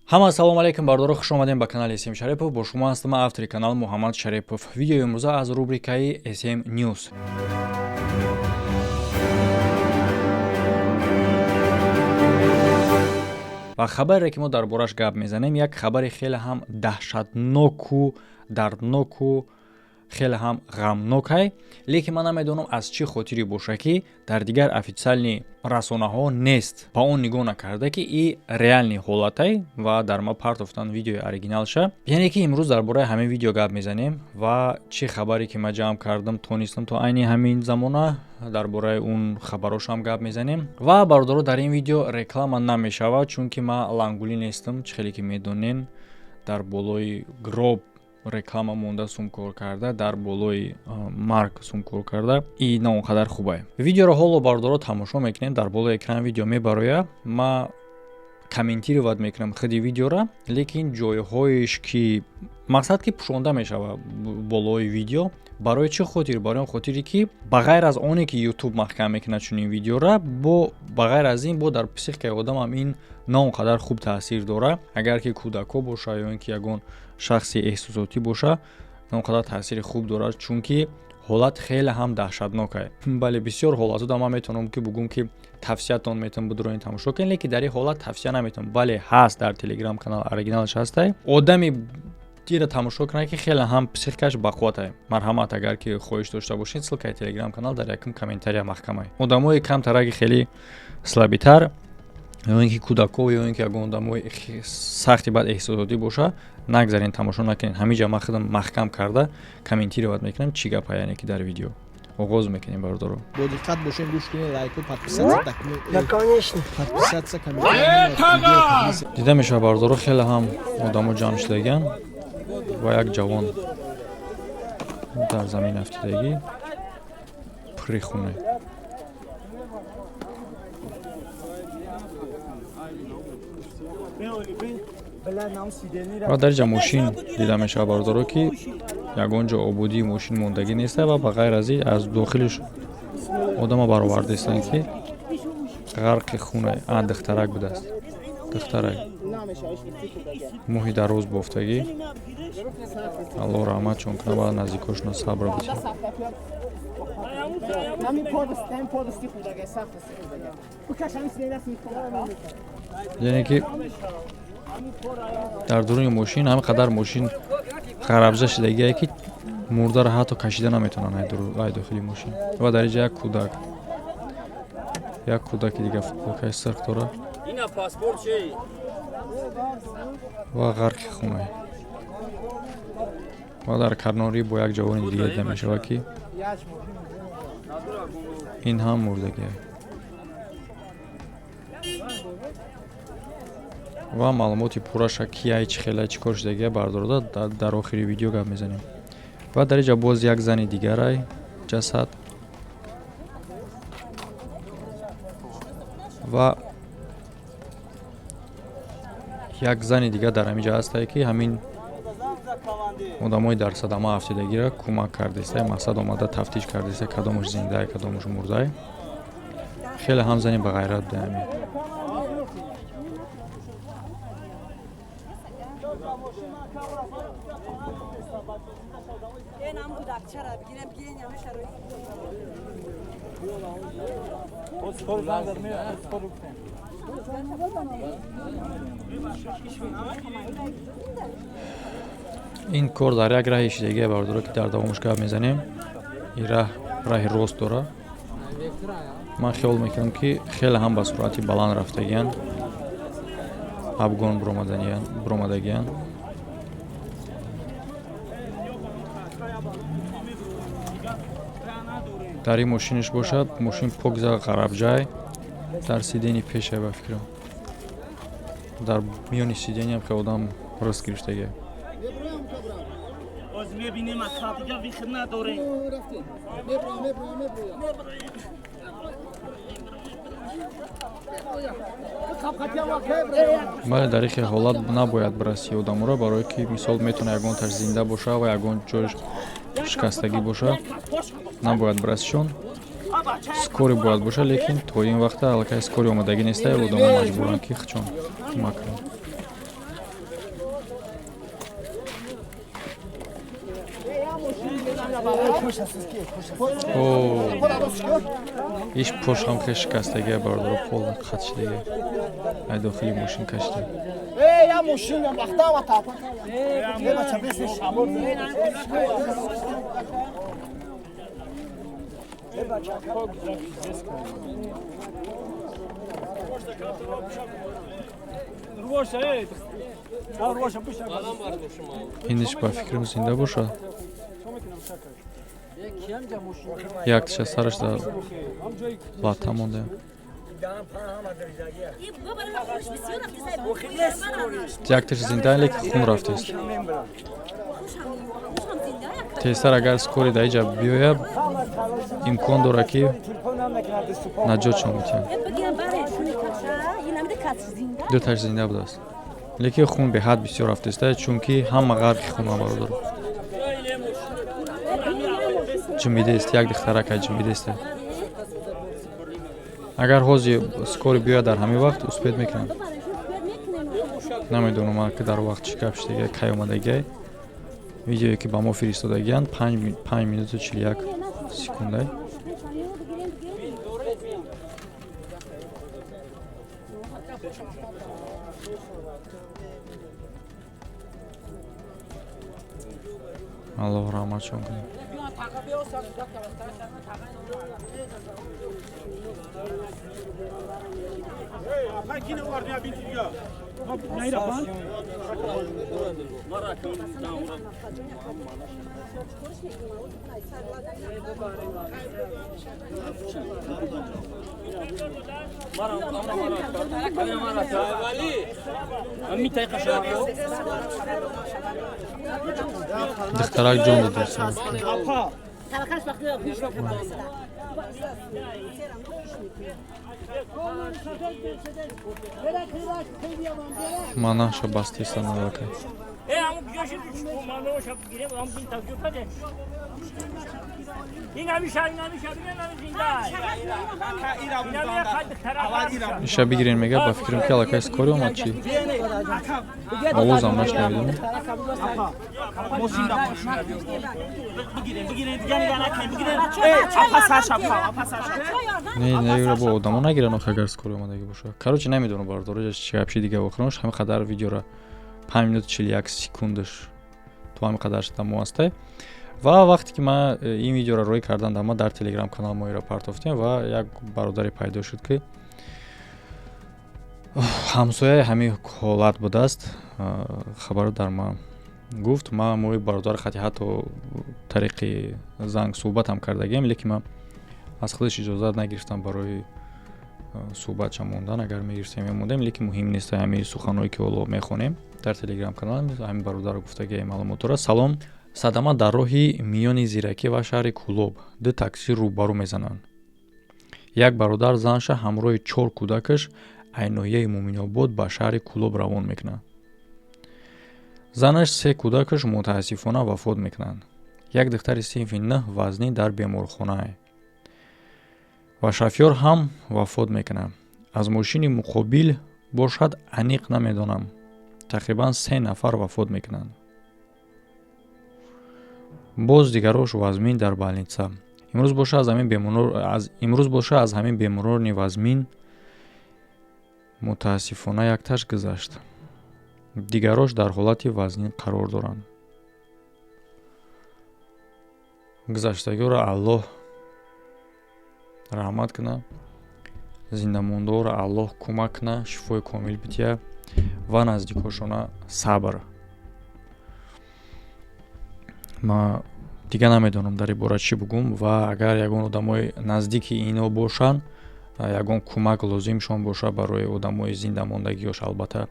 Ҳама ассалому алайкум, бардоро, хуш омадем ба канали СМ Шарипов. Бо шумо ҳастам автори канал Муҳаммад Шарипов. Видеои имрӯза аз рубрикаи СМ News. Ва хабаре ки мо дар бораш гап мезанем, як хабари хеле ҳам даҳшатноку, дардноку, хеле ҳам ғамнокай, лекин ман намедонам, аз чӣ хотире боша, ки дар дигар официальный расонаҳо нест. Ба он нигоҳ накарда, ки и реальный ҳолатай ва дар ма партофтан видеои оригиналша. Яъне ки имрӯз дар бораи ҳамин видео гап мезанем ва чӣ хабаре ки ман ҷамъ кардам, тонистам то айни ҳамин замона, дар бораи он хабарошам гап мезанем. Ва бародаро, дар ин видео реклама намешавад, чунки ман лангулӣ нестам. Чӣ хеле ки медонен, дар болои гроб реклама монда сумкор карда, дар болои марг сумкор карда, и на он қадар хубае. Видеоро ҳоло, бардоро, тамошо мекунем. Дар болои экран видео мебарояд, ма комментировать мекунам худи видеора, лекин ҷойҳоеш ки мақсад ки пӯшонда мешавад болои видео. Барои чӣ хотир? Барои он хотире ки ба ғайр аз оне ки Ютуб маҳкам мекунад чунин видеора, бо ба ғайр аз ин бо дар психикаи одамам ин на он қадар хуб таъсир дорад. Агар ки кӯдакҳо боша ё ин ки ягон шахси эҳсосотӣ боша, на он қадар таъсири хуб дорад, чунки ҳолат хеле ҳам даҳшатнок ае. Бале, бисёр ҳолатҳо ман метавонам ки бугӯм, ки тавсиятон метавон бидуроин тамошо кунед, лекин дар ин ҳолат тавсия наметавонам. Бале, ҳаст, дар Телеграм канал оригиналаш ҳастай. Одами ира тамошо кунад, ки хеле ҳам психикаш бақувватай. Марҳамат, агар ки хоҳиш дошта бошед, ссылкаи Телеграм канал дар якум комментария маҳкамай. Одамои камтараги хеле слабитар ё ин ки кӯдакҳо ё ин ки ягон одамои сахти бад эҳсосотӣ боша, нагзарен, тамошо накунед. Ҳамин ҷа ман худам маҳкам карда комментировать мекунам, чӣ гапа. Яъне ки дар видео оғоз мекунем, бародаро. Бо диққат бошем, гӯш кунед, лайку, подписаться дакунед. Да, конечно. Подписаться, комментарий. Дида мешавад, бародаро, хеле ҳам одамо ҷамъ шудагиан ва як ҷавон дар замин афтидагӣ, пурри хуне. Ва дар ҷа мошин дида мешавад, бародаро, ки ягон ҷо обудии мошин мондагӣ неста ва ба ғайр аз ин аз дохилиш одама баровардаистанд, ки ғарқи хуна. А духтарак будааст, духтарак мӯҳи дароз бофтагӣ. Аллоҳ раҳматшон кунад ва наздикошона сабр бидиҳад. Яъне ки дар дуруни мошин ҳамин қадар мошин ғарабза шудагие, ки мурдаро ҳатто кашида наметавонанд ай дохили мошин. Ва дар инҷа як кӯдак, як кӯдаки дига футболкаи сирх дорад ва ғарқи хунае. Ва дар канорӣ бо як ҷавони дига дида мешавад, ки ин ҳам мурдагие. Ва маълумоти пурраша, кияй, чӣ хелай, чӣ кор шудагия, бардорода, дар охири видео гап мезанем. Ва дар инҷа боз як зани дигарай ҷасад ва як зани дигар дар ҳамин ҷа ҳастае, ки ҳамин одамои дар садама афтидагиро кӯмак кардестай. Мақсад, омада тафтиш кардестай, кадомаш зиндае, кадомаш мурдае. Хеле ҳам зани бағайрат буда ҳамин. Ин кор дар як раҳи шидагие, бардоро, ки дар давомаш гап мезанем. Ин раҳ раҳи рост дорад. Ман хиёл мекунам, ки хеле ҳам ба суръати баланд рафтагиянд, обгон буромадагиянд. Дар ин мошинаш бошад, мошин покза ғарабҷай, дар сидени пешай, ба фикрам, дар миёни сидениам ки одам рост гирифтагия. Мебинем, дига выход надорем. Бале, дар ихе ҳолат набояд бираси одаморо, барое ки мисол метавона ягонташ зинда боша ва ягон ҷояш шикастагӣ боша, набояд бирасишон. Скорый бояд боша, лекин то ин вақта аллакай скорый омадагӣ неста. Одамо маҷбуранд, ки худшон кӯмак кунанд. Иш пошам хел шикастагия, бародаро, пол қат шидагия. Ай дохили мошин кашида. Иниш ба фикрам зинда бошад. Якташа сараш дар лата монда. Якташа зинда, лекин хун рафтааст. Тезтар агар скори дар иҷа биёяд, имкон дорад, ки наҷотшон битиҳанд. Дуташ зинда будааст, лекин хун беҳад бисёр рафтааст, чунки ҳама ғарқи хуна, бародаро. Ҷимидест, як духтарак ҷимидест. Агар ҳозир скори биёяд, дар ҳамин вақт успеть мекунанд. Намедонам, ки дар вақт чӣ гап шудагия, кай омадагиай. Видеое, ки ба мо фиристодагиянд, 5 минуту 41 секундай. Аллоҳ раҳматшон кунад. Духтарак ҷон додааст. Манаша бастиста навакай. Иша бигирен, мега, ба фикрам, ки аллакай скори омад, чи овозам нашнавидам. Не, не, бо одамо нагиран ох, агар скори омадаги боша. Короче, намедонам, бародаро, чи гап ши дига. Охиронш ҳамин қадар видеора 5 минут 41 секундаш то ҳамин қадар шуда ҳастай. Ва вақте ки ман ин видеоро рӯй кардан, дар ма дар телеграм канал мо иро партофтем ва як бародаре пайдо шуд, ки ҳамсояи ҳамин ҳолат будааст. Хабаро дар ма гуфт. Ма мои бародар хати ҳатто тариқи занг суҳбатам кардагием, лекин ман аз худаш иҷозат нагирифтам барои суҳбатша мондан. Агар мегирифтем, мемондем, лекин муҳим нест. Ҳамин суханҳое, ки ҳоло мехонем дар телеграм канал, ҳамин бародаро гуфтагиам маълумотора. Салом, садама дар роҳи миёни Зиракӣ ва шаҳри Кӯлоб ду таксӣ рӯбарӯ мезананд. Як бародар занша ҳамроҳи чор кӯдакаш ай ноҳияи Муъминобод ба шаҳри Кӯлоб равон мекунад. Занаш, се кӯдакаш мутаассифона вафот мекунанд. Як духтари синфи нӯҳ вазнин дар беморхонае ва шофёр ҳам вафот мекунад. Аз мошини муқобил бошад, аниқ намедонам, тақрибан се нафар вафот мекунанд, боз дигарош вазмин дар больница. Имрӯз боша аз ҳамин беморони вазмин мутаассифона якташ гузашт, дигарош дар ҳолати вазнин қарор доранд. Гузаштагиро Аллоҳ раҳмат кунад, зиндамондаоро Аллоҳ кӯмак кунад, шифои комил бидиҳад ва наздикошона сабр. Ма дигар намедонам дар ин бора чӣ бугум. Ва агар ягон одамои наздики ино бошанд, ягон кӯмак лозимшон боша барои одамои зиндамондагиёш, албатта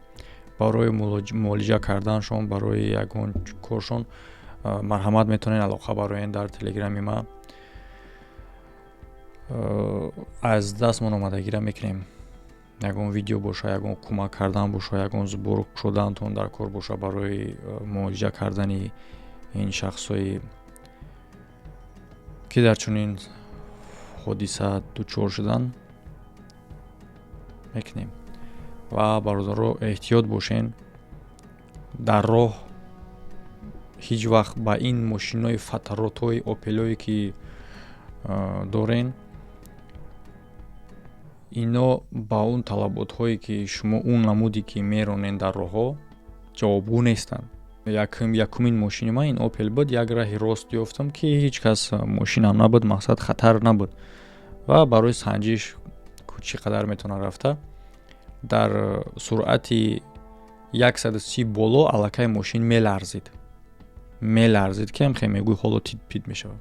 барои муолиҷа карданшон, барои ягон коршон, марҳамат, метавонед алоқа бароен дар телеграми ма. Аз дастмон омадагира мекунем. Ягон видео боша, ягон кӯмак кардан боша, ягон сбор шудантон дар кор боша барои муолиҷа кардани ин шахсҳое, ки дар чунин ҳодиса дучор шуданд, мекунем. Ва бародаро, эҳтиёт бошен дар роҳ. Ҳеҷ вақт ба ин мошинои фатородҳои Опелое, ки дорен, ино ба он талаботҳое, ки шумо он намуде, ки меронен дар роҳҳо, ҷавобгӯ нестанд. Якумин мошини ман ин Опел буд. Як раҳи рост ёфтам, ки ҳеҷ кас мошинам набуд, мақсад, хатар набуд ва барои санҷиш, чӣ қадар метавонад рафта. Дар суръати 130 боло аллакай мошин меларзид, меларзид, ки ҳам хе мегӯй, ҳоло тит пит мешавад.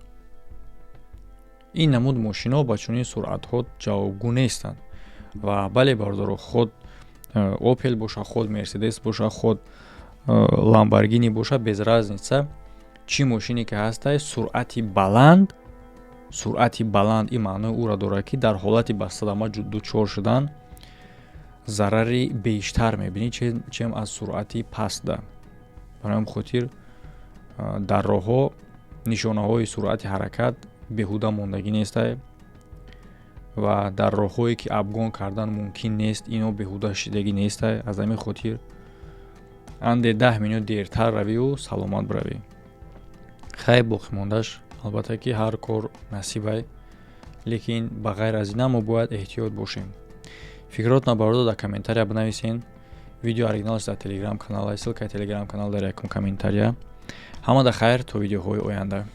Ин намуд мошинҳо ба чунин суръатҳо ҷавобгӯ нестанд. Ва бале, бародаро, худ Опел боша, худ Мерседес боша, худ Ламборгини боша, без разница чӣ мошине ки ҳастай, суръати баланд, суръати баланд ин маънои ӯро дорад, ки дар ҳолати ба садама дучор шудан зарари бештар мебинӣ, чем аз суръати пастда. Барои ҳамин хотир дар роҳҳо нишонаҳои суръати ҳаракат беҳуда мондагӣ нестай ва дар роҳҳое, ки обгон кардан мумкин нест, ино беҳуда шидагӣ нестай. Аз ҳамин хотир анде 10 минут дертар равию саломат биравӣ. Хайр, боқимондааш, албатта, ки ҳар кор насибай, лекин ба ғайр аз ина мо бояд эҳтиёт бошем. Фикротона, бародар, дар комментария бинависен. Видео оригиналш дар Телеграм канал, ссылкаи Телеграм канал дар якум комментария. Ҳамада хайр, то видеоҳои оянда.